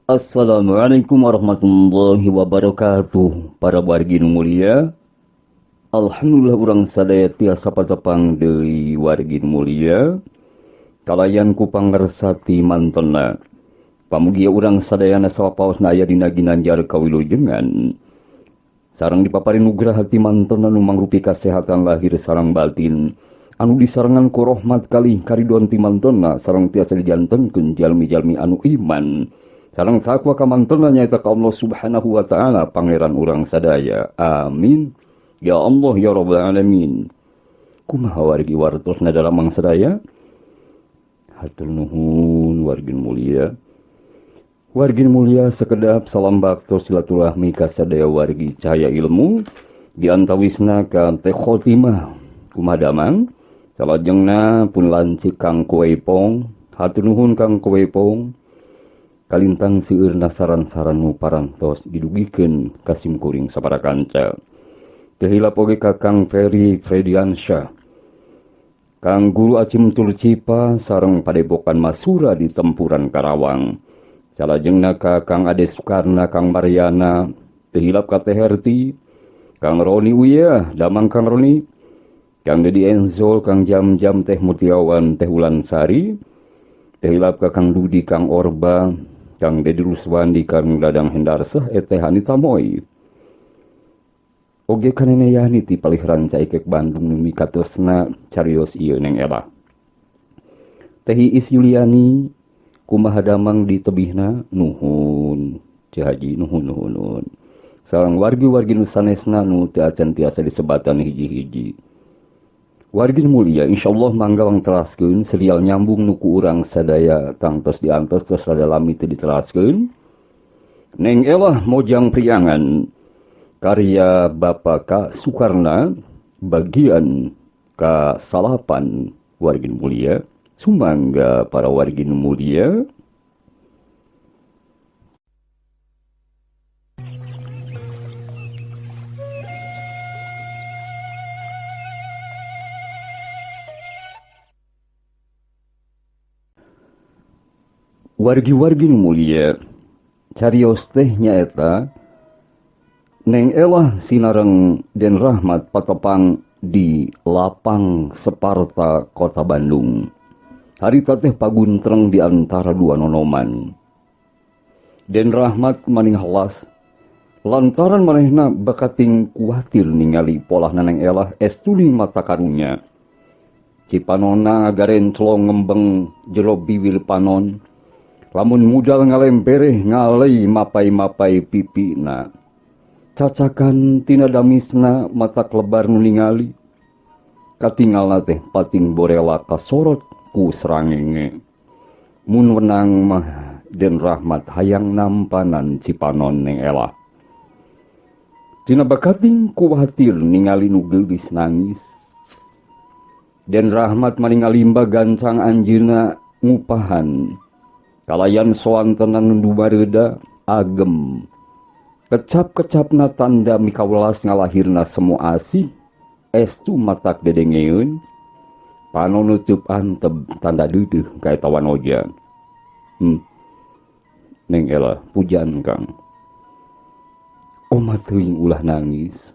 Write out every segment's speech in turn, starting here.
Assalamualaikum warahmatullahi wabarakatuh. Para wargi nu mulia, alhamdulillah urang sadaya tiasa patepang deui wargi nu mulia kalayan ku pangarsa ti mantena. Pamugia urang sadayana sapaosna aya dina ginanjar kawilujengan sareng dipaparin nugraha ti mantena nu mangrupi kasehatan lahir sareng batin anu disarengan ku rahmat kalih karidhoan ti mantena sareng tiasa dijantenkeun jalmi-jalmi anu iman sareng takwa ka mantena nyaeta ka Allah Subhanahu wa taala pangeran urang sadaya. Amin ya Allah ya rabbal alamin. Kumaha wargi wartosna dalamang sadaya? Hatur nuhun wargi mulia. Wargi mulia sekedap salam bakto silaturahmi ka sadaya wargi cahaya ilmu diantawisna ka Teh Khotimah kumaha damang salajengna pun lanceuk Kang Kuepong. Hatur nuhun Kang Kuepong. Kalintang seueurna saran-saran nu parantos didugikeun ka simkuring sapara kanca. Teu hilap oge ka Kang Ferry Frediansyah, Kang Guru Acim Turcipa sareng Padepokan Masura di Tempuran Karawang. Salajengna ka Kang Ade Sukarna, Kang Mariana, teu hilap ka Teh Herti, Kang Roni Uya, damang Kang Roni, Kang Dedi Enzol, Kang Jam-Jam, Teh Mutiawan, Teh Ulansari, teu hilap ka Kang Dudi, Kang Orba, Kang Dedi Ruswandi, Kang Dadang Hendarsah, Teh Anita Moy. Oge ka Nene Yani ti palih Ranca Ikek Bandung nu mikatosna carios ieu Neng Ela. Teh Iis Yuliani kumaha damang di tebihna? Nuhun Ceu Haji, nuhun nuhun nuhun. Sareng wargi-wargi nu sanesna nu teu acan tiasa disebatan hiji-hiji. Wargi mulia, insyaallah mangga wangteraskeun serial nyambung nu ku urang sadaya tangtos diantos tos rada lami teu diteraskeun. Neng Elah Mojang Priangan karya Bapak K. Sukarna bagian ka salapan. Wargi mulia, sumangga para wargi mulia. Wargi-wargi mulia, carios teh nyaeta Neng Elah sinareng Den Rahmat patepang di Lapang Separta Kota Bandung. Harita teh paguntreng di antara dua nonoman. Den Rahmat maning helas lantaran manehna bakating kuatir ningali polah Neng Elah estuling mata karunya. Cipanona garenclong ngembeng jero biwir panon. Lamun mudal ngalempereh ngalei mapai-mapai pipina. Cacakan tina damisna mata klebar nu ningali. Katingalna teh pating borela kasorot ku serangenge. Mun wenang mah Den Rahmat hayang nampanan cipanon Neng Elah. Tina bakating kuatir ningali nu geulis nangis. Den Rahmat maningalimba gancang anjeunna ngupahan. Kalayan soantenan nu bareuda agem. Kecap-kecapna tanda mikawelas ngalahirna semu asih, estu matak dedengeun, panon nutup anteb tanda deudeuh ka eta wanoja. Neng Elah pujan Kang. Omat teuing ulah nangis.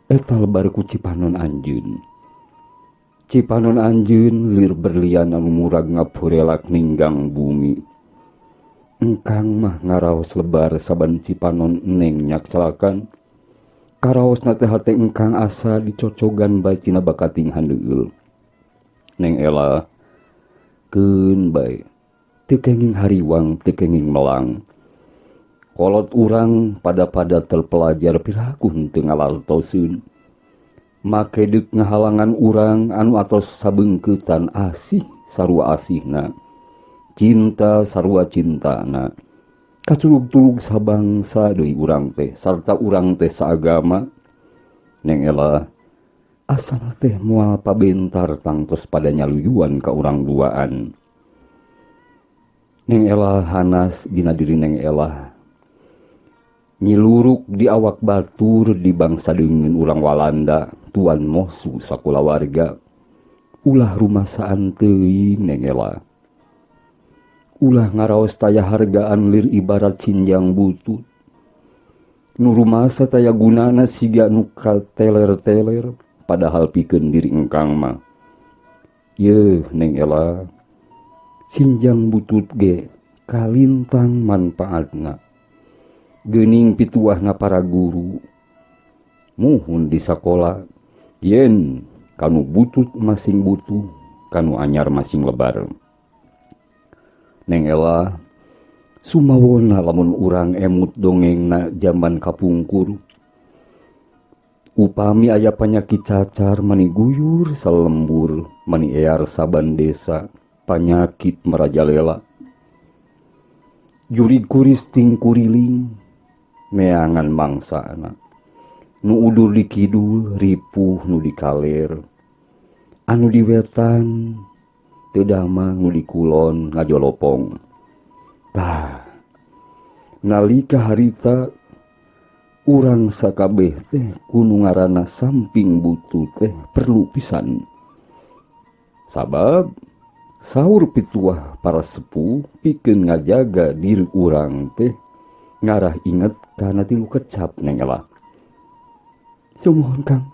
Eta lebar ku cipanon anjeun. Cipanon anjeun lir berlian anu murag ngapurelak ninggang bumi. Engkang mah ngaraos lebar saban cipanon neng nyak celakan. Karaosna teh hate engkang asa dicocogan bacina bakating handeueul. Neng Elah keun bae teu kenging hariwang teu kenging melang. Kolot urang pada-pada terpelajar piraku henteu ngalartoseun. Make deuk ngahalangan urang anu atos sabeungkeutan asih sarua asihna, cinta sarua cintana. Kaculug-tulug sabangsa deui urang teh sarta urang teh saagama. Neng Elah asal teh moal pabentar tangtos pada nyaluyuan ka urang duaan. Neng Elah hanas dina diri Neng Elah nyiluruk di awak batur di bangsa deungeun urang Walanda tuan mosu sakulawarga. Ulah rumasaan teuing Neng Elah. Ulah ngaraos taya hargaan lir ibarat sinjang butut. Nu rumasa taya gunana siga nu kateler-teler padahal pikeun diri engkang mah. Yeuh Neng Ela, sinjang butut ge kalintang manfaatna. Geuning pituahna para guru. Muhun di sakola yen kanu butut masing butuh, kanu anyar masing lebar. Neng Ela, sumawona lamun urang emut dongengna jaman kapungkur. Upami aya panyakit cacar mani guyur salembur, mani ear saban desa, panyakit merajalela. Jurig kuris ting kuriling, meangan mangsana. Nu udur di kidul, ripuh nu di kaler. Anu di wetan, teu damang nu di kulon ngajolopong. Tah, nalika harita urang sakabeh teh kunu ngaranna samping butuh teh perlu pisan. Sabab saur pituah para sepuh pikeun ngajaga diri urang teh ngarah inget kana tilu kecap Neng Ela. Sumuhun Kang,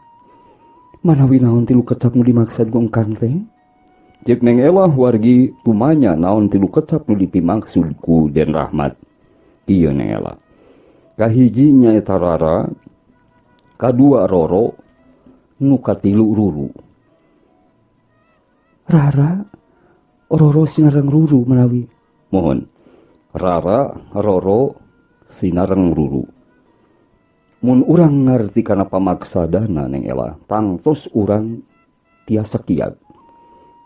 manawi naon tilu kecap nu dimaksud ku engkang teh? Cek Neng Ela wargi tumanya naon tilu kecap nu dipimaksud ku Den Rahmat. Ieu Neng Ela. Kahiji nyaeta rara, kadua roro, nu katilu ruru. Rara, roro sinareng ruru manawi. Mohon. Rara, roro, sinareng ruru. Mun urang ngarti kana pamaksadana Neng Ela, tangtos urang tiasa kiat.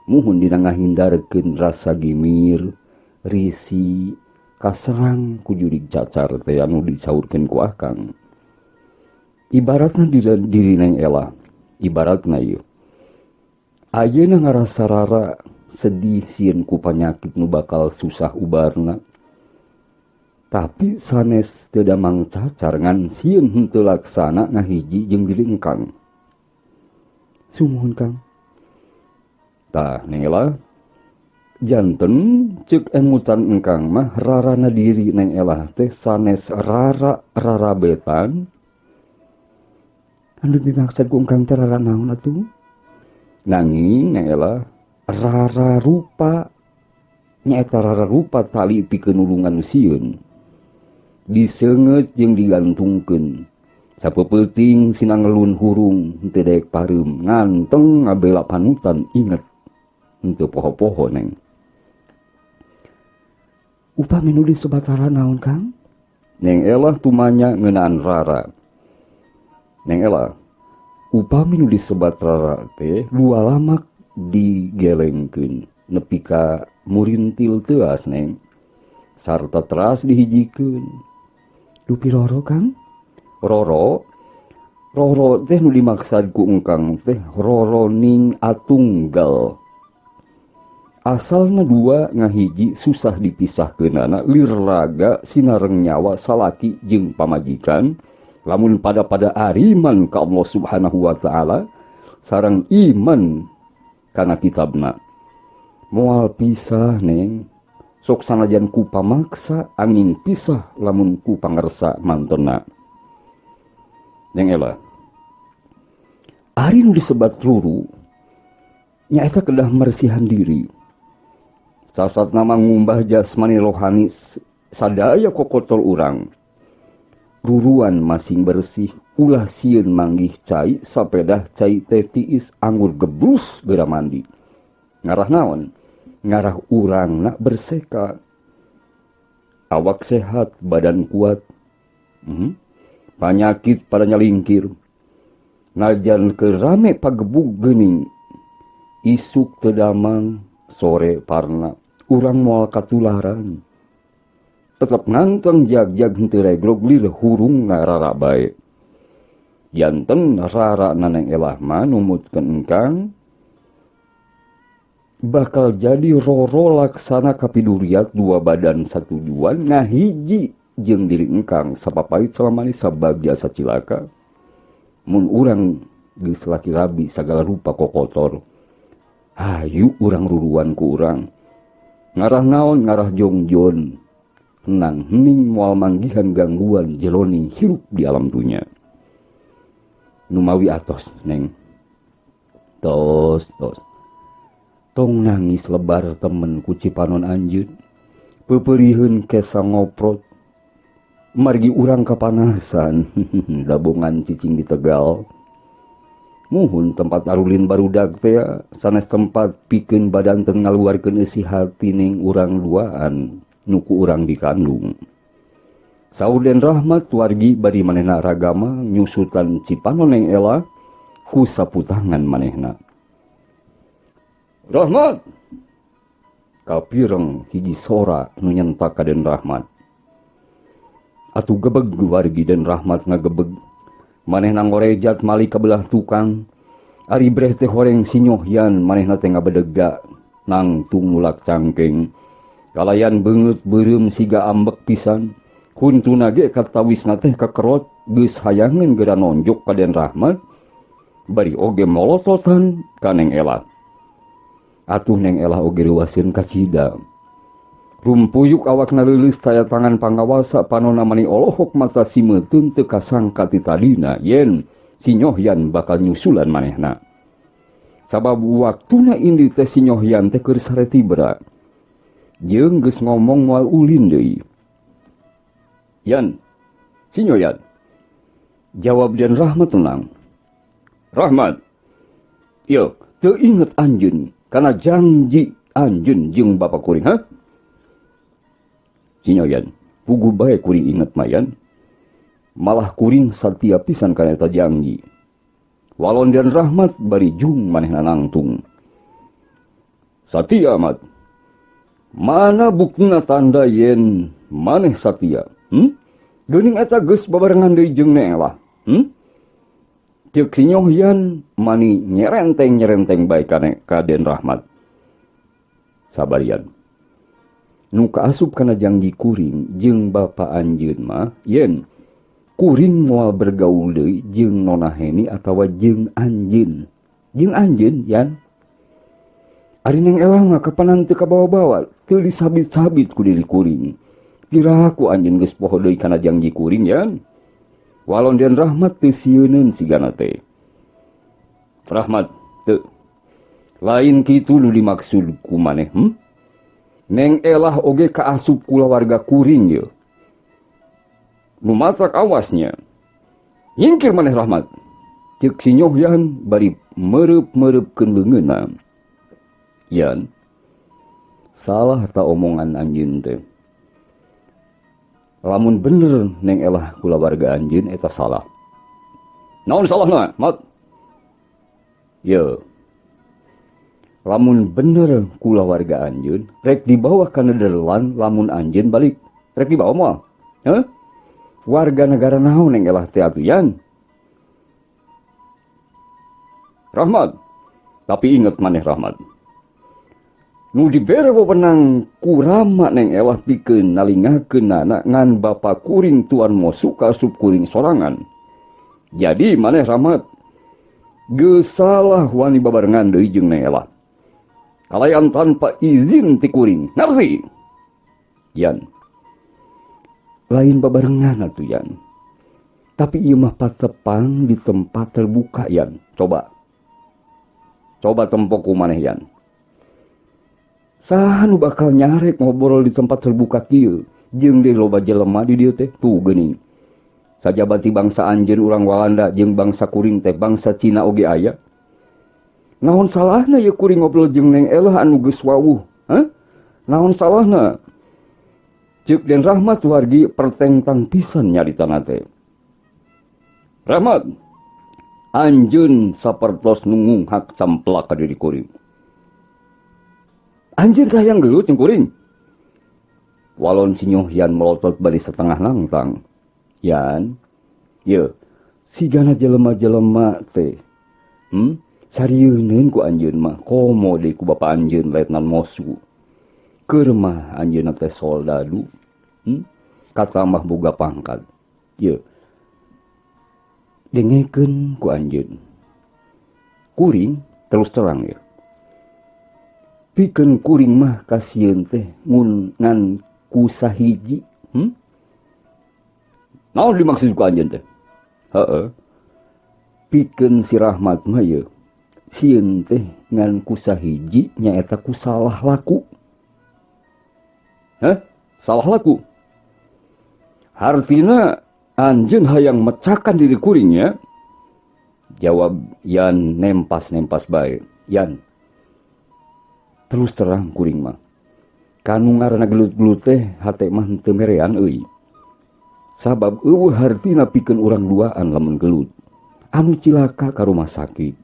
Muhun dina ngahindarkeun rasa gimir, risi, kaserang ku jurig cacar teh anu disaurkeun ku akang. Ibaratna diri Neng Ela, ibaratna ieu. Ayeuna ngarasa rara sedih sieun ku panyakit nu bakal susah ubarna. Tapi sanes teu damang cacar ngan sieun henteu laksana ngahiji jeung diri engkang. Sumuhun Kang. Tah Neng Ela, janten ceuk emutan engkang mah rarana diri Neng Ela teh sanes rara rarabetan. Anu dimaksud ku engkang teh rara naon atuh? Nanging Neng Ela rara rupa nyaeta rara rupa tali pikeun nulungan sieun. Diseungeut jeung digantungkeun. Sapeupeting sinangelun hurung henteu daek pareum nganteng ngabela panutan inget henteu poho-poho Neng. Upami nu disebat rara naon Kang? Neng Ela tumanya ngeunaan rara. Neng Ela, upami nu disebat rara teh dua lamak digelengkeun nepi ka murintil teuas Neng. Sarta teras dihijikeun. Dupi roro Kang? Roro, roro teh nu dimaksad ku engkang teh roro ning atunggal. Asalna dua ngahiji susah dipisahkeunana lir raga sinareng nyawa salaki jeung pamajikan lamun pada-pada ariman ka Allah Subhanahu wa taala sareng iman kana kitabna. Moal pisah Neng. Sok sanajan ku pamaksa angin pisah lamun ku pangersa mantena. Neng Ela, ari nu disebat ruru nyaeta kedah mersihan diri. Sasat nama ngumbah jasmani rohani sadaya kokotor urang. Ruruan masing bersih ulah sieun manggih cai sapedah cai teh tiis anggur gebrus geura mandi. Ngarah naon? Ngarah urang nak berseka. Awak sehat, badan kuat. Panyakit pada nyalingkir. Najan kerame pagebug geuning. Isuk teu damang, sore parna. Urang moal katularan. Tetep nganteng jag-jag henteu reglog lir hurung ngarara bae. Janten rara Neng Elah mah numutkeun engkang bakal jadi roro laksana kapiduriat dua badan satujuan ngahiji jeung diri engkang sapapait sama manis sabagja sacilaka. Mun urang geus laki rabi sagala rupa kokotor, hayu urang ruruan ku urang. Ngarah naon ngarah jongjon. Nang hening moal manggihan gangguan jeroning hirup di alam dunya. Numawi atos neng. Tos tos. Tong nangis lebar temen ku cipanon anjeun. Peupeuriheun kesa ngoprot. Margi urang kapanasan. Dabongan cicing di Tegal. Muhun tempat arulin barudak teh sanes tempat pikeun badan teu ngaluarkeun eusi hati ning urang duaan. Nuku urang dikandung. Saur Den Rahmat wargi bari manehna ragama nyusutan cipanon Neng Ela ku saputangan manehna. Rahmat! Kapireng hiji sora nu nyentak ka Den Rahmat. Atuh gebeg wargi Den Rahmat ngagebeg. Manehna ngorejat mali ka belah tukang. Ari breh teh horeng sinyohyan manehna teh ngabedega nangtung nulak cangkeng. Kalayan beungeut beureum siga ambek pisan. Huntuna ge katawisna teh kakerot geus hayangeun geura nonjok ka Den Rahmat. Bari oge molototan ka Neng Ela. Atuh Neng Ela oge reuaseun kacida. Rumpuyuk awakna leuleus taya tangan pangawasa panona mani olohok mata simeuteun teu kasangka ti tadina yen sinyohyan bakal nyusulan manehna. Sabab waktuna indi teh sinyohyan teh keur sare tibra. Jeung geus ngomong moal ulin deui. Yan, sinyo yan. Jawab Den Rahmat tenang. Rahmat, yo, teu inget anjeun kana janji anjeun jeung bapa kuring, ha? Sinyo yan, puguh bae kuring inget mayan. Malah kuring satia pisan kana eta janji. Walon Den Rahmat bari jung manehna nangtung. Satia amat. Mana buktina tanda yen maneh satia? Geuning eta geus babarengan deui jeung Neng Ela. Ceuk sinyohyan mani nyerenteng-nyerenteng bae ka Den Rahmat. Sabarian. Nu kaasup kana janji kuring jeung bapa anjeun mah yen kuring moal bergaul deui jeung Nona Heni atawa jeung anjeun. Jeung anjeun yan. Ari Neng Ela mah kapanan teu kabawa-bawa, teu disabit-sabit ku diri kuring. Piraku anjeun geus poho deui kana janji kuring yan. Walon Den Rahmat teu sieuneun sigana teh. Rahmat teu. Lain kitu nu dimaksud ku maneh, Neng Elah oge kaasup kulawarga kuring ye. Nu matak awasnya. Nyingkir maneh Rahmat. Ceuk sinyohyan bari mereup-mereupkeun leungeunna. Yan, salah ta omongan anjeun teh. Lamun bener Neng Elah kulawarga anjeun eta salah. Naon salahna, Mat? Ye. Lamun bener kulawarga anjeun rek dibawa ka Nederland lamun anjeun balik. Rek dibawa moal? Heuh? Warga negara naon Neng Elah teh atuh yan? Rahmat. Tapi inget maneh Rahmat. Nu dibere wewenang kurama Neng Elah pikeun nalingakeun anak ngan bapa kuring tuan Mosu kaasup kuring sorangan. Jadi maneh Rahmat geus salah wani babarengan deui jeung Neng Elah. Kalayan tanpa izin ti kuring. Ngarti? Yan. Lain babarengan atuh yan. Tapi ieu mah patepang di tempat terbuka yan. Coba. Coba tempo ku maneh yan. Saha nu bakal nyarek ngobrol di tempat terbuka kieu jeung deui loba jelema di dieu teh tuh geuning. Sajabati bangsa anjeun urang Walanda jeung bangsa kuring teh bangsa Cina oge aya. Naon salahna ieu kuring ngobrol jeung Neng Elah anu geus wawuh? Hah? Naon salahna? Ceuk Den Rahmat wargi pertengtang pisan nyaritana teh. Rahmat, anjeun sapertos nu ngunghak camplak ka diri kuring. Anjeun hayang gelut jeung kuring. Walon sinyohyan melotot bari setengah nangtang. Yan, ye, sigana jelema-jelema teh. Sarieuneun ku anjeun mah komo deui ku bapa anjeun Letnan Mosu. Keur mah anjeunna teh soldadu. Katamah boga pangkat. Ye. Dengekeun ku anjeun. Kuring terus terang ya. Pikeun kuring mah kasieun teh ngun ngan ku sahiji. Naon dimaksud ku anjeun teh? Heeh. Pikeun si Rahmat mah yeuh. Sieun teh ngan ku sahiji nyaeta ku salah laku. Hah? Salah laku. Hartina anjeun hayang mecakan diri kuringnya. Jawab Yan nempas-nempas bae. Yan. Terus terang kuring mah. Kanu ngaranna gelut-gelut teh hate mah henteu merean euy. Sabab eueuh hartina pikeun urang duaan lamun gelut. Anu cilaka ka rumah sakit.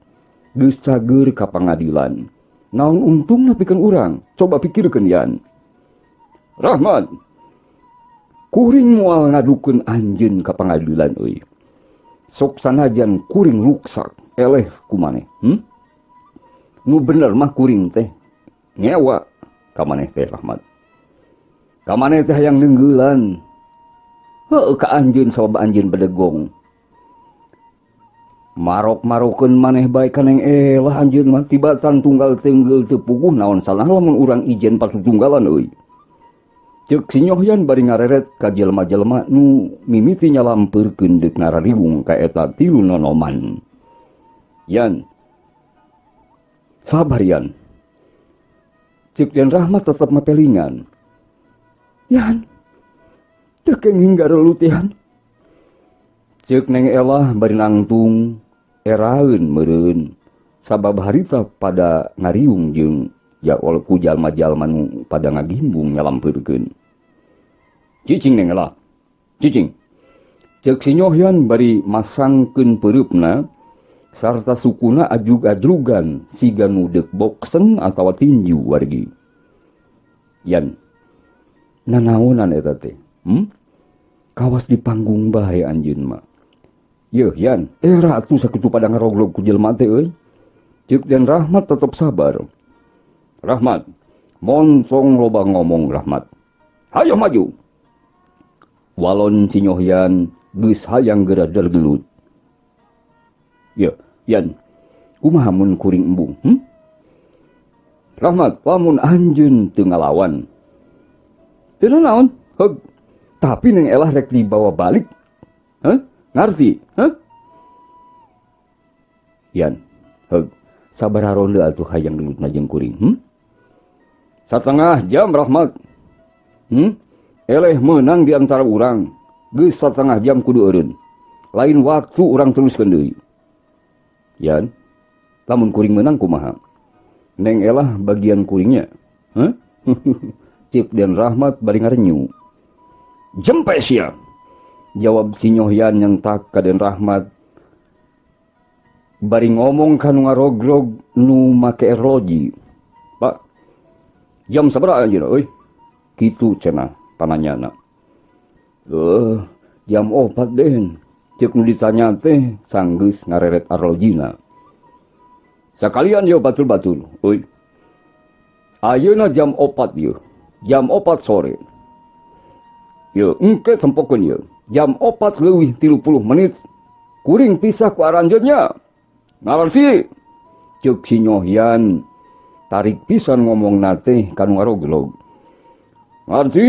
Geus cager ka pangadilan. Naon untungna pikeun urang? Coba pikirkeun Yan. Rahmat. Kuring moal ngadukeun anjeun ka pangadilan euy. Sok sanajan kuring ruksak eleh ku maneh. Nu bener mah kuring teh ngewa ka maneh teh Rahmat. Ka maneh teh hayang neunggeulan. Heueuh ka anjeun sabab anjeun bedegong. Marok-marokeun maneh bae ka Neng Elah anjeun mah tibatan tunggal tenggel teu puguh naon salah lamun urang ijen patutunggalan euy. Ceuk si Nyohyan bari ngareret ka jelema-jelema nu mimiti nyalampeurkeun deuk ngarariwung ka eta tilu nonoman. Yan. Sabar Yan. Ceuk Den Rahmat tetep mapelingan. Yan. Teu kenging garelut Yan. Ceuk Neng Elah bari nangtung eraeun meureun sabab harita pada ngariung jeung ya ku jalma-jalma nu pada ngagimbung nyalampeurkeun. Cicing Neng Elah. Cicing. Ceuk si Nyohyan bari masangkeun peureupna sarta sukuna ajrug-ajrugan siga nu deuk boksen atawa tinju wargi. Yan. Nanaonan eta teh? Kawas di panggung bae anjeun mah. Yeuh Yan, era atuh sakitu pada ngaroglog ku jelema teh euy. Ceuk Den Rahmat tetep sabar. Rahmat, montong loba ngomong Rahmat. Hayo maju. Walon si Nyohyan geus hayang geura gelut. Yeuh, Yan, kumaha mun kuring embung? Rahmat, lamun anjeun teu ngalawan. Teu nanaon? Heug. Tapi Neng Elah rek dibawa balik. Hah? Ngarti? Hah? Yan, heug. Sabaraha ronde atuh hayang gelut jeung kuring? Satengah jam Rahmat. Eleh meunang di antara urang. Geus satengah jam kudu eureun. Lain waktu urang teruskeun deui. Yan, lamun kuring meunang kumaha? Neng Elah bagian kuringnya. Hah? Ceuk Den Rahmat bari ngarenyu. Jempe sia. Jawab si Nyohyan nyentak ka Den Rahmat. Bari ngomong ka nu ngarogrog nu make erloji. Pak, jam sabaraha anjeunna euy? Kitu cenah pananyana. Jam 4 Den. Ceuk nu ditanya teh sanggeus ngareret arlojina. Sakalian yo batur-batur euy. Ayeuna jam 4 yeuh. Jam 4 sore. Yeuh, engke tempokeun yeuh. Jam 4 leuwih 30 menit kuring pisah ku aranjeunnya. Ngarsi. Ceuk si Nyohyan tarik pisan ngomongna teh ka nu ngaroglog. Ngarsi.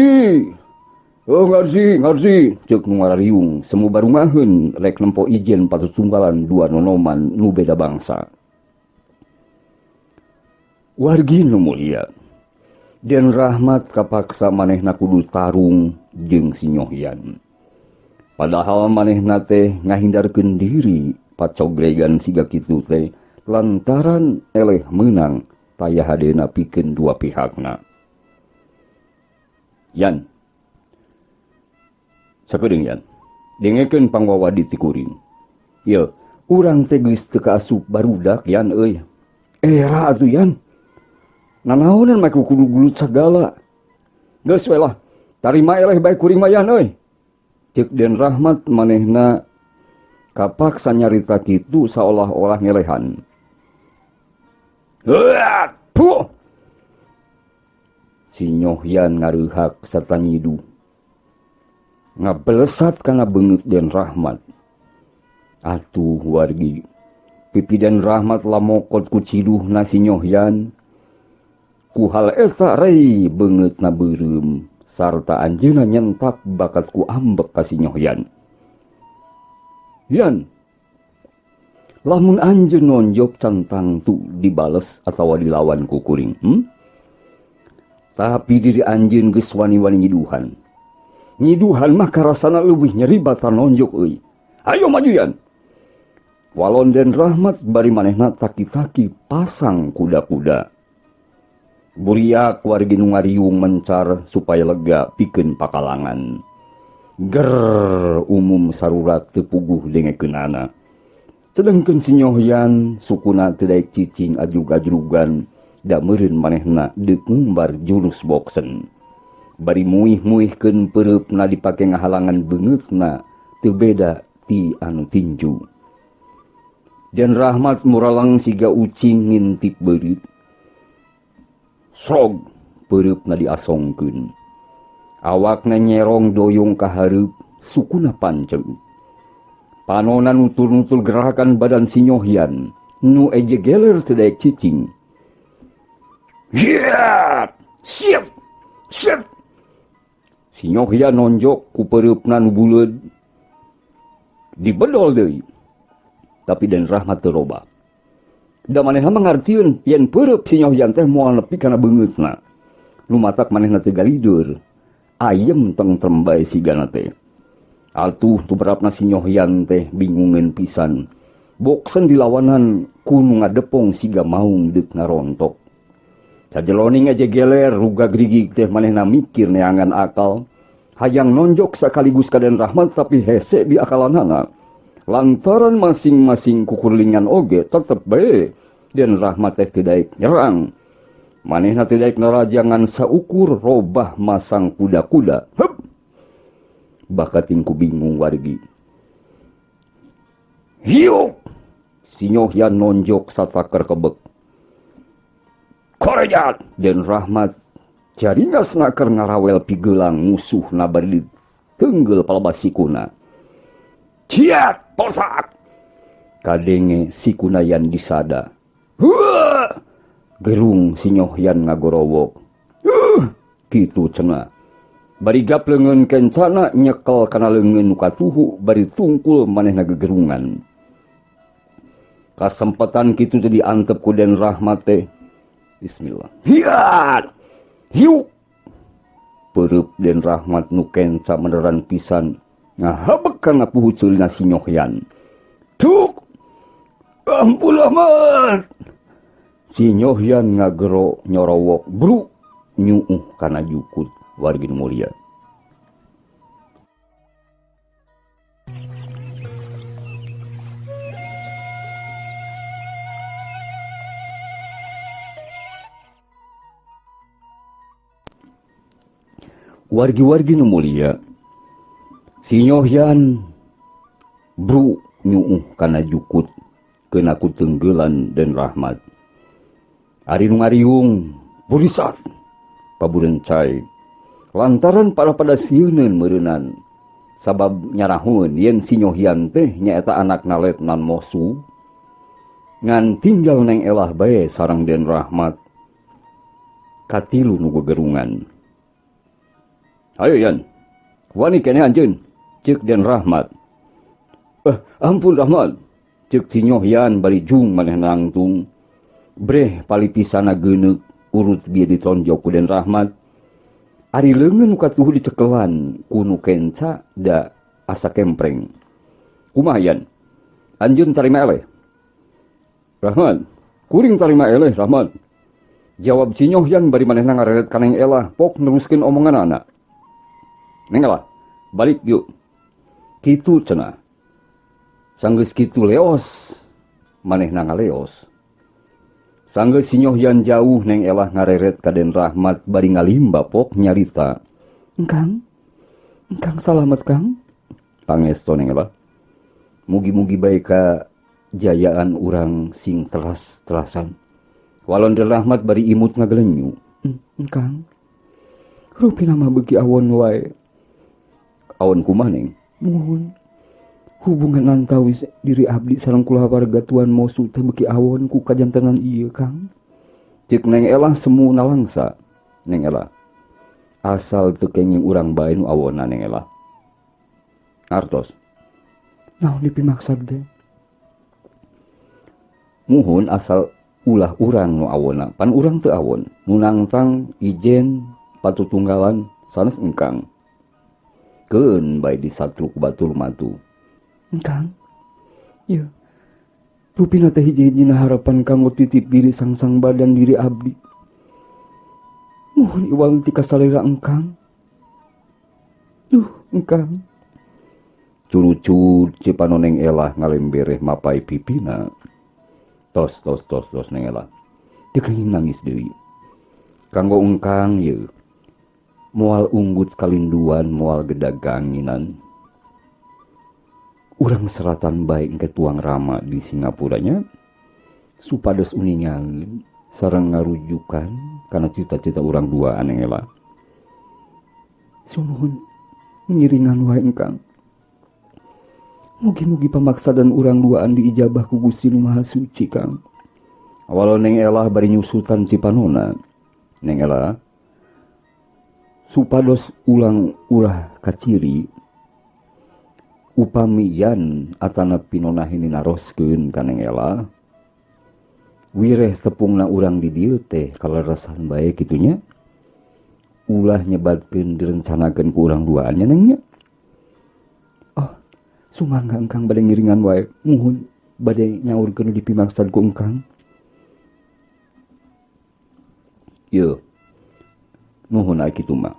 Oh ngarsi, ngarsi. Ceuk nu ngarariung semu barungaheun rek nempo ijen patutunggalan dua nonoman nu beda bangsa. Wargi nu mulia. Den Rahmat kapaksa manehna kudu tarung jeung si Nyohyan. Padahal manehna teh ngahindarkeun diri pacogregan siga kitu teh lantaran eleh meunang taya hadena pikeun dua pihakna. Yan. Sakedeung Yan. Dengekeun pangwawadi ti kuring. Yeuh, urang teh geus teu kaasup barudak Yan euy. Era atuh Yan. Nanaonan mah kudu gelut sagala. Geus we lah, tarima eleh bae kuring mah Yan euy. Ceuk Den Rahmat manehna kapaksa nyarita kitu saolah-olah ngelehan. Puh! Si Nyohyan ngareuhak sarta nyiduh. Ngabelesat kana beungeut Den Rahmat. Atuh wargi, pipi Den Rahmat lamokot ku ciduhna si Nyohyan. Ku hal eta rei beungeutna beureum sarta anjeunna nyentak bakat ku ambek ka si Nyohyan. Yan, lamun anjeun nonjok can tangtu dibales atawa dilawan ku kuring, Tapi diri anjeun geus wani-wani nyiduhan. Nyiduhan mah karasana leuwih nyeri bata nonjok euy. Hayo maju Yan! Walon Den Rahmat bari manehna taki-taki pasang kuda-kuda. Buriak wargi nu ngariung mencar supaya lega pikeun pakalangan. Gerr umum sarurat teu puguh dengekeunana. Sedengkeun si Nyohyan sukuna teu daek cicing ajrug-ajrugan da meureun manehna deuk ngumbar jurus boksen. Bari muih-muihkeun peureupna dipake ngahalangan beungeutna teu beda ti anu tinju. Den Rahmat muralang siga ucing ngintip beurit. Srog peureupna diasongkeun. Awakna nyerong doyong ka hareup, sukuna panceng. Panona nutur-nutur gerakan badan si Nyohyan, nu eje geler teu daek cicing. Hiat! Siap! Siap! Si Nyohyan nonjok ku peureupna nu buleud. Dibedol deui. Tapi Den Rahmat teu robah. Da manehna mah ngartieun yen peureub si Nyohyan teh moal nepi kana beungeutna. Nu matak manehna teu galideur. Ayem tengtrem bae sigana teh. Atuh tuberapna si Nyohyan teh bingungeun pisan. Boksen dilawanan ku nu ngadepong siga maung deuk ngarontok. Sajeloning aja geler ruga grigig teh manehna mikir neangan akal. Hayang nonjok sakaligus ka Den Rahmat tapi hese di akalanana. Lantaran masing-masing kukurlingan oge tetep bae Den Rahmat teh teu daek nyerang. Manehna teu daek narajangan saukur robah masang kuda-kuda. Hup! Bakating ku bingung wargi. Hiuk! Si Nyohyan nonjok sataker kebek. Korejat! Den Rahmat jaringas naker ngarawel pigelang musuh na bari ditenggel palebah sikuna. Ciat! Posak! Kadenge sikuna yan disada. Huaa! Gerung si Nyohyan ngagorowok. Kitu cenah. Bari gap leungeun kencana nyekel kana leungeun nu katuhu bari tungkul manehna gegerungan. Kasempatan kitu teh diantep ku Den Rahmat teh. Bismillah. Hiat! Hiuk! Peureub Den Rahmat nu kenca meneran pisan ngahabek kana puhu ceulina si Nyohyan. Tuk! Ampun Rahmat! Si Nyohyan ngagero nyorowok bru nyuuh kana jukut wargi nu mulia. Wargi-wargi nu mulia, si Nyohyan bru nyuuh kana jukut kena ku tenggelan Den Rahmat. Ari nu ngariung burisat paburencai lantaran para pada sieuneun meureunan sabab nyarahun yen si Nyohyan teh nyaeta anakna Letnan Mosu ngan tinggal neng elah bae sareng Den Rahmat katilu nu gegerungan. Ayo Yan, wani keneh anjeun, ceuk Den Rahmat. Ampun Rahmat, ceuk si Nyohyan bari jung maneh nangtung. Breh palipisana geuneuk urut bieu ditonjok ku Den Rahmat. Ari leungeun nu katuhu dicekelan ku nu kenca da asa kempreng. Kumaha Yan? Anjeun tarima eleh. Rahmat, kuring tarima eleh Rahmat. Jawab si Nyohyan bari manehna ngareret ka Neng Elah pok neruskeun omonganana. Neng Elah, balik yuk. Kitu cenah. Sanggeus kitu leos, manehna ngaleos. Sanggeus si Nyohyan jauh Neng Elah ngareret ka Den Rahmat bari ngalimba pok nyarita. Engkang, engkang salamet Kang. Pangesto Neng Elah. Mugi-mugi bae ka jayaan urang sing teras-terasan. Walon Den Rahmat bari imut ngagelenyu. Engkang, rupina mah beuki awon wae. Awon kumaha Neng? Muhun. Hubungan antawis diri abdi sareng kulawarga Tuan Mosu teh beuki awon ku kajantenan ieu Kang. Cek Neng Elah semu nalangsa. Neng Elah asal teu kenging urang bae nu awona Neng Elah. Artos. Naon dipimaksad teh? Muhun asal ulah urang nu awona, pan urang teu awon. Nu nangtang ijen patutunggalan sanes engkang. Keun bae disatruk batur matu. Engkang. Ieu. Rupina teh hiji-hijina harapan kanggo titip diri sangsang badan diri abdi. Muhun iwal ti kasalira engkang. Duh, engkang. Curucut cipano Neng Elah ngalembereh mapai pipina. Tos tos tos tos Neng Elah. Teu kenging nangis deui. Kanggo engkang ieu. Moal unggut kalinduan, moal gedaganginan. Urang seratan bae engke tuang rama di Singapuranya supados uningan sareng ngarujukan kana cita-cita urang duaan Neng Elah. Sumuhun ngiringan wae engkang. Mugi-mugi pamaksadan urang duaan diijabah ku Gusti Nu Maha Suci Kang. Awalo Neng Elah bari nyusutan cipanona. Neng Elah supados ulang ulah kaciri upami yan atana pinonah ini naroskeun ka Neng Elah wireh tepungna urang di dieu teh kaleresan bae kitunya ulah nyebatkeun direncanakeun ku urang duaannya Neng nya. Oh, sumangga engkang bade ngiringan wae muhun bade nyaurkeun nu dipimaksad ku engkang. Yeuh. Nuhun ai kitu mah.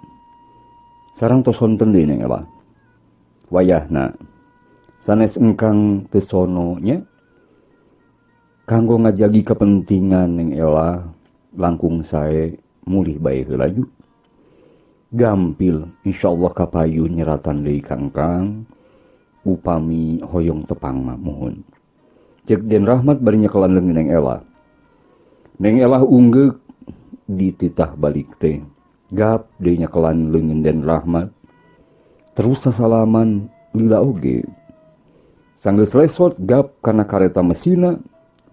Sareng tos sonten deui Neng Elah. Wayahna sanes engkang teu sono nya kanggo ngajagi kepentingan Neng Elah langkung sae mulih bae heula ju. Gampil insyaallah kapayun nyeratan deui ka engkang upami hoyong tepang mah muhun. Cek Den Rahmat bari nyekelan leungeun Neng Elah. Neng Elah unggeuk dititah balik teh. Gap deui nyekelan leungeun Den Rahmat. Terus sasalaman lila oge. Sanggeus resot gap kana kareta mesina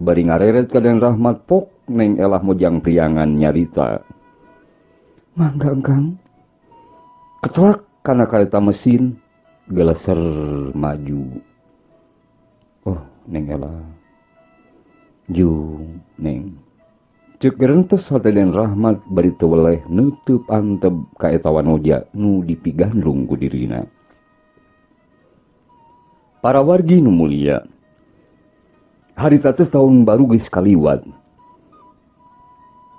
bari ngareret ka Den Rahmat pok Neng Elah mojang priangan nyarita. Mangga engkang. Kecelak kana kareta mesin geleser maju. Oh, Neng Elah. Jung, Neng. Cek gerentes hate Den Rahmat bari teu weleh neuteub anteb ka eta wanoja nu dipigandrung ku dirina. Para wargi nu mulia, harita teh tahun baru geus kaliwat.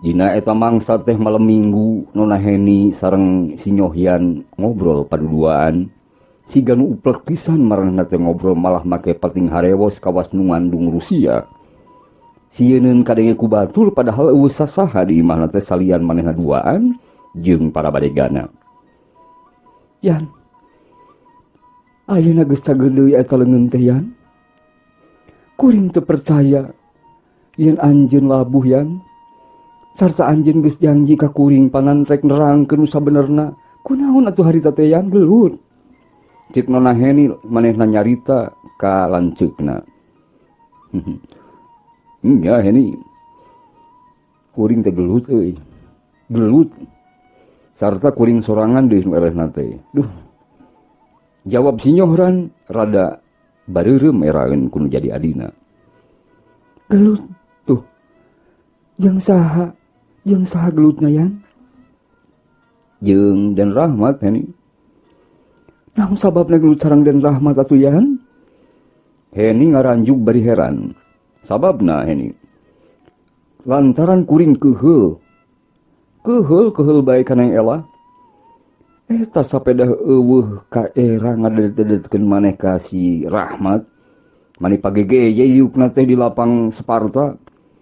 Dina eta mangsa teh malam minggu Nona Heni sareng si Nyohyan ngobrol paduduaan. Siga nu uplek pisan maranehna teh ngobrol malah make pating harewos kawas nu ngandung Rusia. Sieun kadenge ku batur padahal eueuh sasaha di imahna teh salian manehna duaan jeung para badegana. Yan. Ayeuna geus cager deui eta leungeun teh Yan. Kuring teu percaya yen anjeun labuh Yan. Sarta anjeun geus janji ka kuring panan rek nerangkeun nu sabenerna. Kunaon atuh harita teh Yan gelut. Cek Nona Heni manehna nyarita ka lanceukna. Nya Heni. Kuring teh gelut euy. Gelut. Sarta kuring sorangan deui nu elehna teh. Duh. Jawab si Nyohran rada bareureum eraeun kudu jadi adina. Gelut tuh. Jeung saha? Jeung saha gelutna Yan? Jeung Den Rahmat Heni. Naon sababna gelut sareng Den Rahmat atuh Yan? Heni ngaranjug bari heran. Sababna Heni lantaran kuring keuheul. Keuheul bae ka Neng Elah. Eta sapedah eueuh ka era ngadedet-dedetkeun maneh ka si Rahmat. Mani pagege ye yukna teh di lapang Sparta.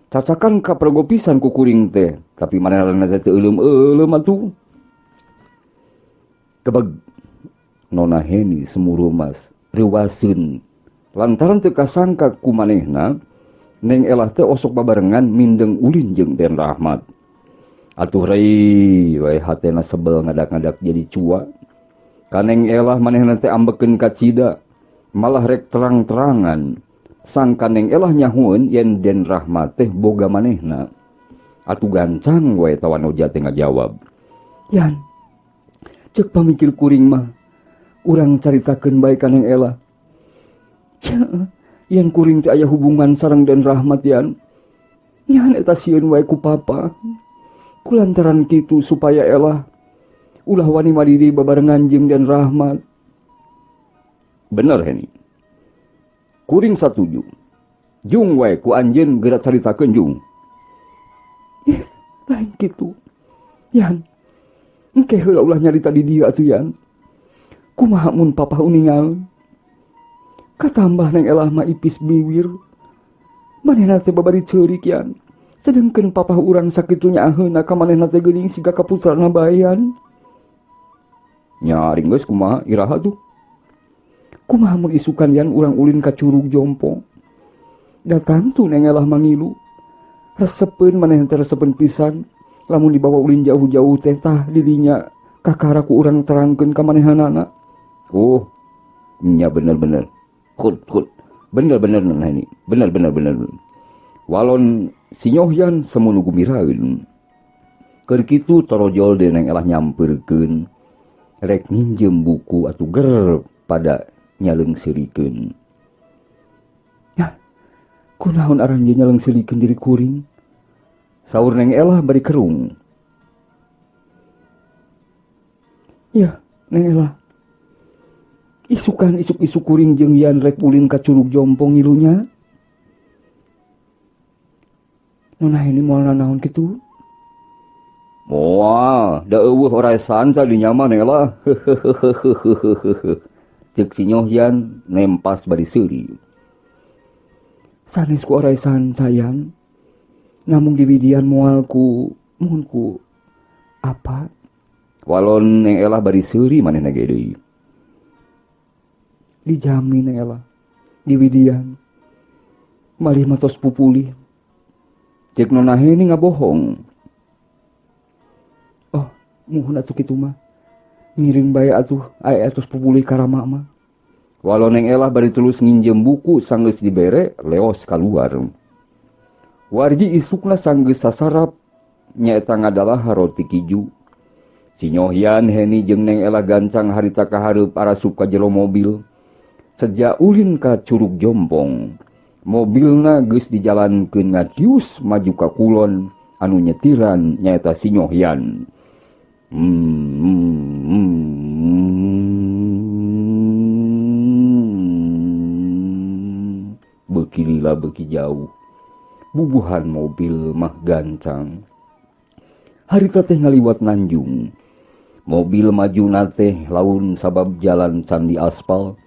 Cacakan ka pergo pisan ku kuring teh, tapi manehna teh teu euleum-euleum atuh. Kebeg Nona Heni semurumas reuwaseun lantaran teu kasangka ku manehna Neng Elah teh osok babarengan mindeng ulin jeung Den Rahmat. Atuh rei wae hatena sebel ngadak-ngadak jadi cua. Ka Neng Elah manehna teh ambekeun ka cida, malah rek terang-terangan. Sangka Neng Elah nyahueun yen Den Rahmat teh boga manehna. Atuh gancang wae tawanoja teh ngajawab. Yan, cek pamikir kuring mah urang caritakeun bae ka Neng Ela. Ya, yan kuring teh aya hubungan sareng Den Rahmat yan. Nyan eta sieun wae ku papa. Kulantaran kitu supaya Ela ulah wani madidi babarengan jeung Den Rahmat. Bener Heni. Kuring satuju. Jung wae ku anjeun geura caritakeun jung. Ih, lain kitu. Yan, engke heula ulah nyarita di dieu atuh yan. Kumaha mun papa uningal? Katambah Neng Elah mah ipis biwir. Manehna teh babari ceurik yan. Sedengkeun papa urang sakitu nyaaheuna ka manehna teh geuning siga ka putrana bae yan. Nyaring geus kumaha iraha tuh. Kumaha mun isukan yan urang ulin ka Curug Jompong. Da tangtu Neng Elah mangilu. Resepeun manehna teh resepeun pisan. Lamun dibawa ulin jauh-jauh teh tah didinya kakara ku urang terangkeun ka manehanana. Oh, nya bener-bener. Khut khut. Bener-bener nah ini. Bener-bener bener. Walon sinyohyan semunu gumiraeun. Keur kitu torojol deui Neng Elah nyampeurkeun. Rek nginjem buku atuh ger pada nyaleungseurikeun. Yah, kunaon aranjeun nyaleungseurikeun diri kuring? Saur Neng Elah bari kerung. Yah, Neng Elah. Isukan isuk-isuk kuring jeung Yan rek ulin ka Curug Jompong ngilunya. Nona ini moal nanaon kitu? Moal, da eueuh orai sanca di nyaman Neng Elah. Ceuk si Nyohyan nempas bari seuri. Sanes ku orai sanca Yan. Namung diwidian moal ku mun ku apa? Walon Neng Elah bari seuri manehna ge deui. Dijamin Neng Elah diwidian malih matos pupulih. Cek Nona Heni ngabohong. Oh, muhun atuh kitu mah. Ngiring bae atuh aya atos pupulih ka Rama mah. Walon Neng Elah bari tulus nginjem buku sanggeus dibere leos kaluar. Wargi isukna sanggeus sasarap nyaeta ngadalahar roti kiju. Si Nyohyan Heni jeung Neng Elah gancang harita ka hareup arasup ka jero mobil. Sejak ulin ka Curug Jompong, mobilna geus dijalankeun ngatius maju ka kulon anu nyetiran nyaeta si Nyohyan. Beuki lila beuki jauh. Bubuhan mobil mah gancang. Harita teh ngaliwat nanjung. Mobil maju teh laun sabab jalan candi aspal.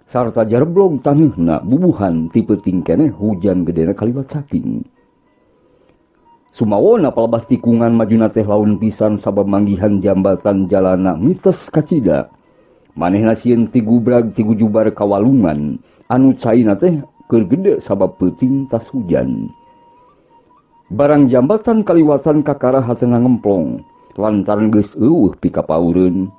Sarta jarblog taneuhna bubuhan ti peuting keneh hujan gedena kaliwat saking. Sumawona palebah tikungan majuna teh laun pisan sabab manggihan jambatan jalana mites kacida. Manehna sieun ti gubrag ti gujubar ka walungan anu caina teh keur gede sabab peuting tas hujan. Barang jambatan kaliwatan kakara hatena ngemplong lantaran geus eueuh pikapaureun.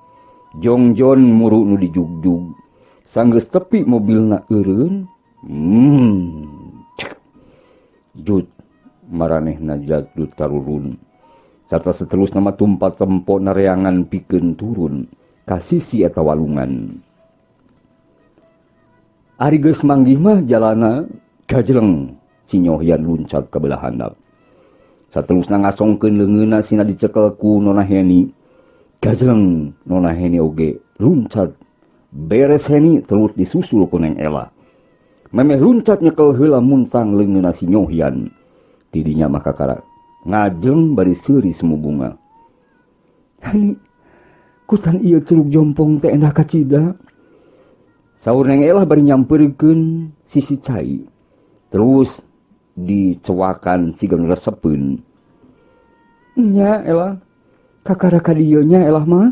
Jongjon muru nu dijugjug. Sanggeus tepi mobilna eureun. Cek. Jut maranehna jadut tarurun. Sarta seterusna mah tumpat tempo nareangan pikeun turun ka sisi eta walungan. Ari geus manggih mah jalana gajleng si Nyohyan luncat ka belah handap. Saterusna ngasongkeun leungeunna sina dicekel ku Nona Heni. Gajleng Nona Heni oge luncat. Beres Heni terus disusul ku Neng Ela. Memeh luncat nyekel heula muntang leungeunna si Nyohyan. Tidinya mah kakara ngajeng bari seuri semu bunga. Hani kutan ieu Curug Jompong teh endah kacida. Saur Neng Elah bari nyampeurkeun sisi cai. Terus dicewakan siga nu resepeun. Nya Elah, kakara ka dieu nya Elah mah.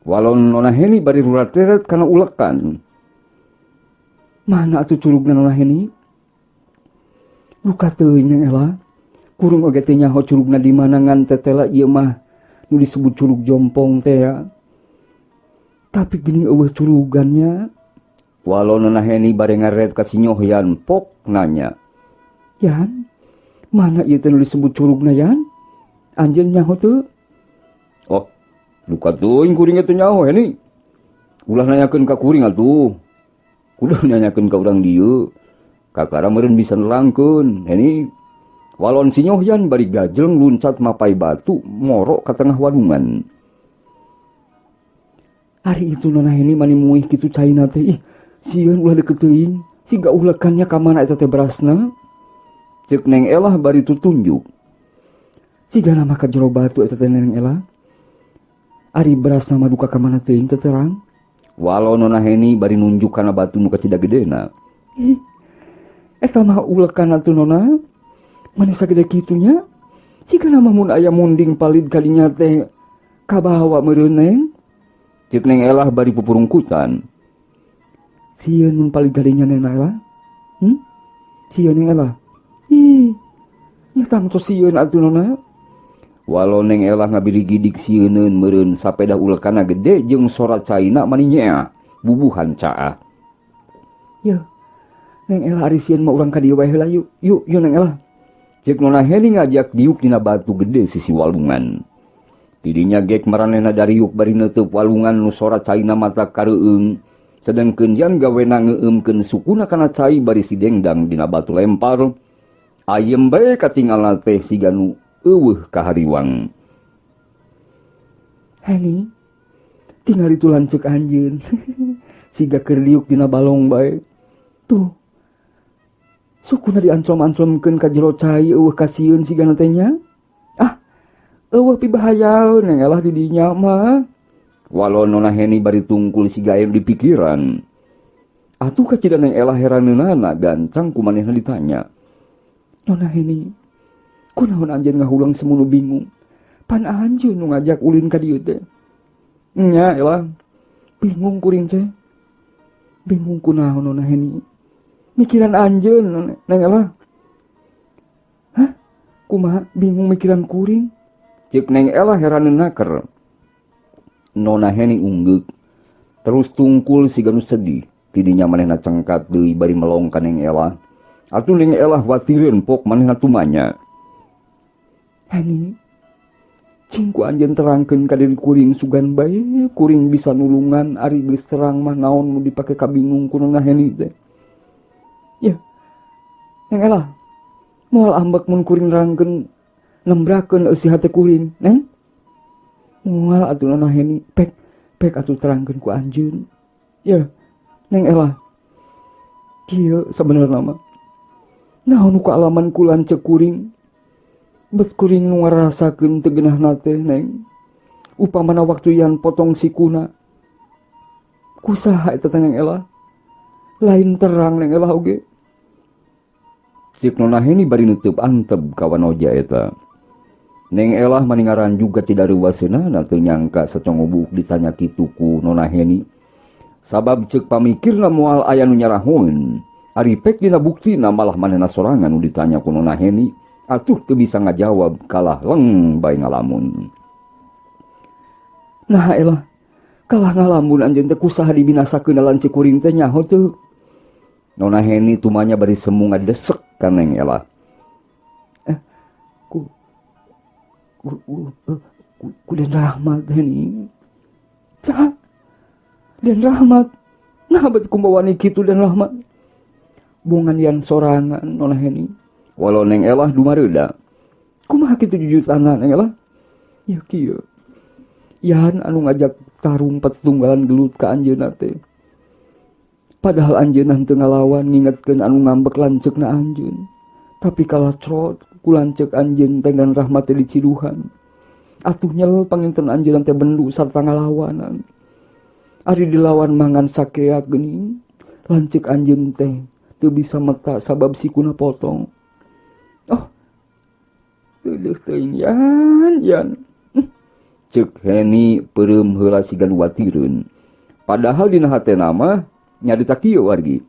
Walon Nona Heni bari rurat-teret kana ulekan. Mana atuh curugna Nona Heni? Luka teuing Neng Elah. Kurung oge teh nyaho curugna di mana ngan tetela ieu mah nu disebut Curug Jompong teh ya. Tapi geuning eueuh curugannya. Walon Nona Heni bari ngaret ka si Nyohyan pok nanya. Yan, Mana ieu teh nu disebut curugna Yan? Anjeun nyaho teu? Oh, duka teuing kuring teh nyaho Heni. Ulah nanyakeun ka kuring atuh. Kudu nanyakeun ka urang dieu. Kakara meureun bisa nerangkeun. Heni walon sinyoh Yan bari gajleng luncat mapai batu moro ka tengah walungan. Ari itu Nona Heni mani muih kitu caina teh ih sieun ulah deket teuing siga ulekannya ka mana eta teh berasna. Ceuk Neng Elah bari tutunjuk. Sigana mah ka jero batu eta teh Neng Elah. Ari berasna mah duka ka mana teuing teu terang. Walau Nona Heni bari nunjuk kana batu nu kacida gedena. Ih, eta mah ulekan atuh Nona. Mani sagede kitu nya. Sigana mah mun aya munding palid kadinya teh kabawa meureun Neng. Ceuk Neng Elah bari pupurungkutan. Sieun mun palid kadinya Neng Elah. Hmm? Sieun Neng Elah. Ih, nya tangtos sieun atuh Nona. Walau Neng Elah ngabirigidik sieuneun meureun sapedah ulekana gede jeung sora caina mani nyeah bubuhan caah. Yeuh, Neng Elah ari sieun mah urang ka dieu wae heula yuk. Yuk, yuk Neng Elah. Ceuk Nona Heni ngajak diuk dina batu gede sisi walungan. Tidinya gek maranehna dariuk bari neuteub walungan nu sora caina mata kareueung. Sedengkeun Yan gawena ngeueumkeun sukuna kana cai bari sidengdang dina batu lempar. Ayem bae katingalna teh siga nu eueuh kahariwang. Heni, tingal itu lanceuk anjeun. Siga keur liuk dina balong bae. Tuh. Sukuna diancom-ancomkeun ka jero cai eueuh kasieun sigana teh nya. Ah, eueuh pibahayaeun Neng Elah di dinya mah. Walau Nona Heni bari tungkul siga aya nu dipikiran. Atuh kacida Neng Elah heraneunana gancang ku manehna ditanya. Nona Heni, kunaon anjeun ngahulang semunu bingung? Pan anjeun nu ngajak ulin ka dieu teh. Nya Elah, bingung kuring teh. Bingung kunaon Nona Heni? Mikiran anjeun Neng Elah. Hah? Kumaha bingung mikiran kuring? Ceuk Neng Elah heraneun naker. Nona Heni unggeuk. Terus tungkul siga nu sedih. Tidinya manehna cengkat deui bari melong ka Neng Elah. Atuh Neng Elah watireun pok manehna tumanya. Heni, cing ku anjeun terangkeun ka diri kuring sugan bae kuring bisa nulungan ari geus terang mah naon nu dipake kabingung ku Nona Heni teh. Yeuh, Neng Elah, moal ambek mun kuring nerangkeun nembrakeun eusi hate kuring, Neng? Moal atuh Nona Heni, pek pek atuh terangkeun ku anjeun. Yeuh, Neng Elah, kieu sabenerna mah. Naon nu kaalaman ku lanceuk kuring? Bet kuring nu ngarasakeun teu geunahna teh, Neng. Upamana waktu Yan potong sikuna. Kusaha eta teh Neng Elah? Lain terang Neng Elah oge. Ceuk Nona Heni bari nutup antep ka wanoja eta. Neng Elah mani ngaranjug kacida reuwaseunana teu nyangka sacongobuuk ditanya kitu ku Nona Heni. Sabab ceuk pamikirna moal aya nu nyarahoeun. Ari pek dina buktina malah manehna sorangan nu ditanya ku Nona Heni. Atuh teu bisa ngajawab kalah leng bae ngalamun. Nah elah, kalah ngalamun anjeun teh kusaha dibinasakeun lanceuk kuring teh nyaho teu. Nona Heni tumanya bari semu ngadesek ka Neng Elah. Ku ku ku ku, ku Den Rahmat Heni. Saha? Den Rahmat. Nah bet kumbawani kitu Den Rahmat. Bongan yan sorangan Nona Heni. Walau Neng Elah dumareuda. Kumaha kitu jujutana Neng Elah? Ya kieu. Yan anu ngajak tarung patunggalan gelut ka anjeunna teh. Padahal anjeunna henteu ngalawan ngingetkeun anu ngambek lanceukna anjeun. Tapi kalah crot ku lanceuk anjeun teh Dan Rahmat teh diciduhan. Atuh nyel panginten anjeunna teh bendu sarta ngalawanan. Ari dilawan mangan sakeak geuning. Lanceuk anjeun teh teu bisa meta sabab sikuna potong. Oh, teudeuk teuing Yan, Yan. Ceuk Heni peureum heula siga nu watireun. Padahal dina hatena mah nyarita kieu wargi.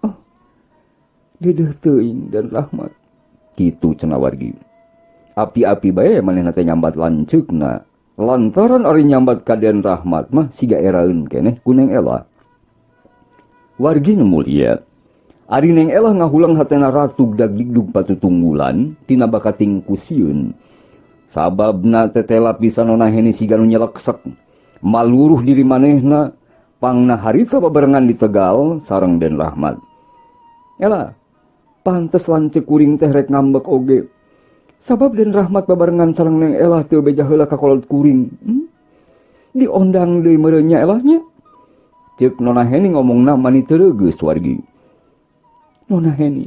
Oh, deudeuh teuing Dan Rahmat. Kitu cenah wargi. Api-api bae manehna teh nyambat lanceukna. Lantaran ari nyambat ka Den Rahmat mah siga eraeun keneh ku Neng Elah. Wargi nu mulia. Ari Neng Elah ngahulang hatena ratug dagdigdug patutunggulan tina bakating ku sieun. Sababna tetela pisan Nona Heni siga nu nyeleksek. Maluruh diri manehna pangna harita babarengan di Tegal sareng Den Rahmat. Elah, pantes lanceuk kuring teh rek ngambek oge. Sabab Den Rahmat babarengan sareng Neng Elah teu beja heula ka kolot kuring. Diondang deui meureun nya Elah nya. Ceuk Nona Heni ngomongna mani teu reugeus wargi. Nona Heni,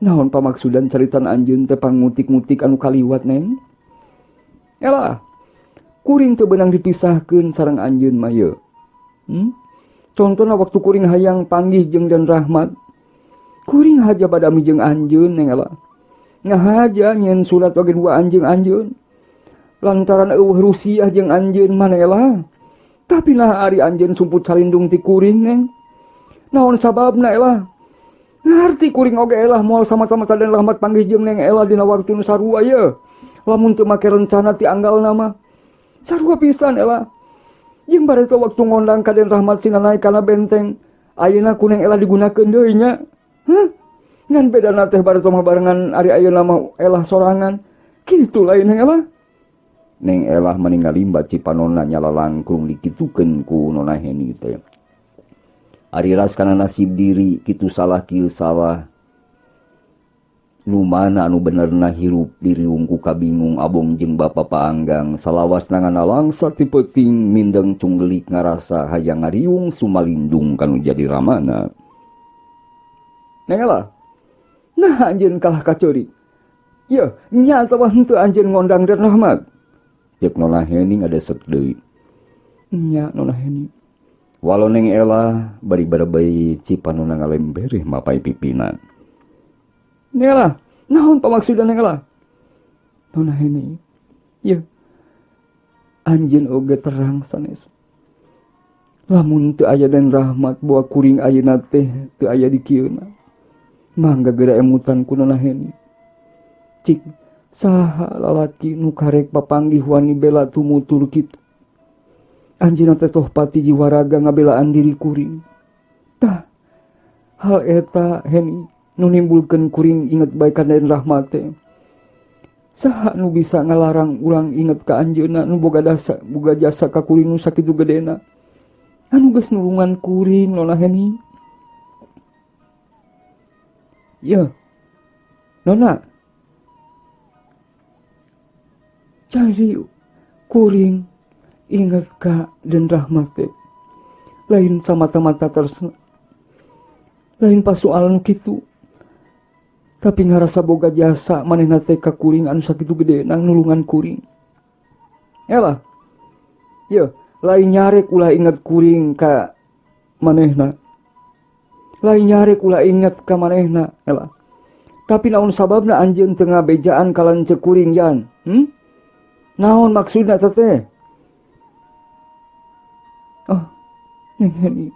naon pamaksudan caritan anjeun teh pangutik-ngutik anu kaliwat Neng? Elah, kuring teu beunang dipisahkeun sareng anjeun mah ye. Contona waktu kuring hayang panggih jeung Den Rahmat, kuring haja badami jeung anjeun Neng Elah. Ngahaja nyieun surat oge dua anjeun-anjeun. Lantaran eueuh rusiah jeung anjeun mah Neng Elah. Tapi nah ari anjeun sumput salindung ti kuring Neng. Naon sababna Elah? Ngarti kuring oge Elah moal sama-sama Den Rahmat panggih jeung Neng Elah dina waktu nu sarua ye. Lamun teu make rencana ti anggalna mah. Sarua pisan Elah. Jeung bareto waktu ngondang ka Den Rahmat sina naik kana benteng, ayeuna ku Neng Elah digunakeun deui nya. Hah? Ngan bedana teh bareto mah barengan ari ayeuna mah Elah sorangan. Kitu lain Neng Elah. Neng Elah mani ngalimbat cipanonna nyala langkung dikitukeun ku Nona Heni teh. Ari ras kana nasib diri kitu salah kieu salah. Nu mana anu benerna hirup diriung ku kabingung abong jeung bapa paanggang salawas nangana langsa ti peuting mindeng cunggelik ngarasa hayang ngariung sumalindung kanu jadi ramana. Neng Elah, nah anjeun kalah kaceurik. Yeuh, nya atawa henteu anjeun ngondang Den Rahmat. Ceuk Nona Heni ngadesek deui. Nya Nona Heni. Walau Neng Elah bari barebei cipanona ngalembereh mapai pipina. Neng Elah, naon pamaksudan Neng Elah? Nona Heni, yeuh, anjeun oge terang sanes. Lamun teu aya Den Rahmat boa kuring ayeuna teh teu aya di kieuna. Mangga geura emutan ku Nona Heni. Cik, saha lalaki nu karek papanggih wani bela tumutur kitu. Anjeunna teh toh pati jiwa raga ngabelaan diri kuring. Tah, hal eta Heni nu nimbulkeun kuring inget bae ka Den Rahmat teh. Saha nu bisa ngalarang urang inget ka anjeunna nu boga dasa, boga jasa ka kuring nu sakitu gedena. Anu geus nulungan kuring Nona Heni. Yeuh, Nona. Cari kuring inget ka Den Rahmat teh. Lain samata-mata tersena. Lain pasoal nu kitu. Tapi ngarasa boga jasa manehna teh ka kuring anu sakitu gedena nulungan kuring. Elah. Yeuh, lain nyarek ulah inget kuring ka manehna. Lain nyarek ulah inget ka manehna, elah. Tapi naon sababna anjeun teu ngabejaan ka lanceuk kuring jan? Naon maksudna teh? Oh, Neng Heni.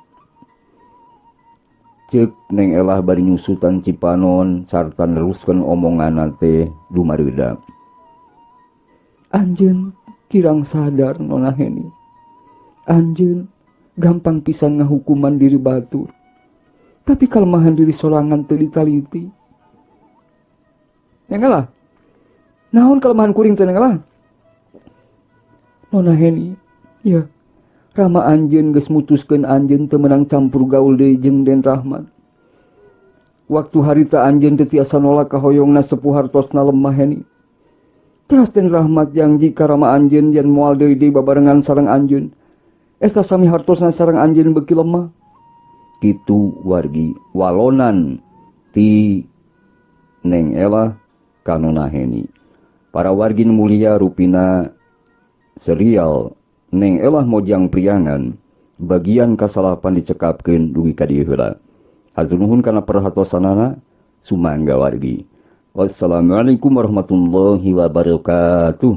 Ceuk Neng Elah bari nyusutan cipanon sarta neruskeun omonganna teh dumareuda. Anjeun kirang sadar Nona Heni. Anjeun gampang pisan ngahukuman diri batur. Tapi kalemahan diri sorangan teu ditaliti. Neng Elah. Naon kelemahan kuring teh Neng Elah? Nona Heni, ya. Rama anjeun geus mutuskeun anjeun teu meunang campur gaul deui jeung Den Rahmat. Waktu harita anjeun teu tiasa nolak kahoyongna sepuh hartosna lemah Heni. Teras Den Rahmat janji ka rama anjeun yen moal deui deui babarengan sareng anjeun. Eta sami hartosna sareng anjeun beuki lemah. Kitu wargi walonan ti Neng Elah ka Nona Heni. Para wargi nu mulia rupina serial Neng Elah Mojang Priangan bagian kasalapan dicekapkeun dugi ka dieu heula. Hatur nuhun kana perhatosanana, sumangga wargi. Wassalamualaikum warahmatullahi wabarakatuh.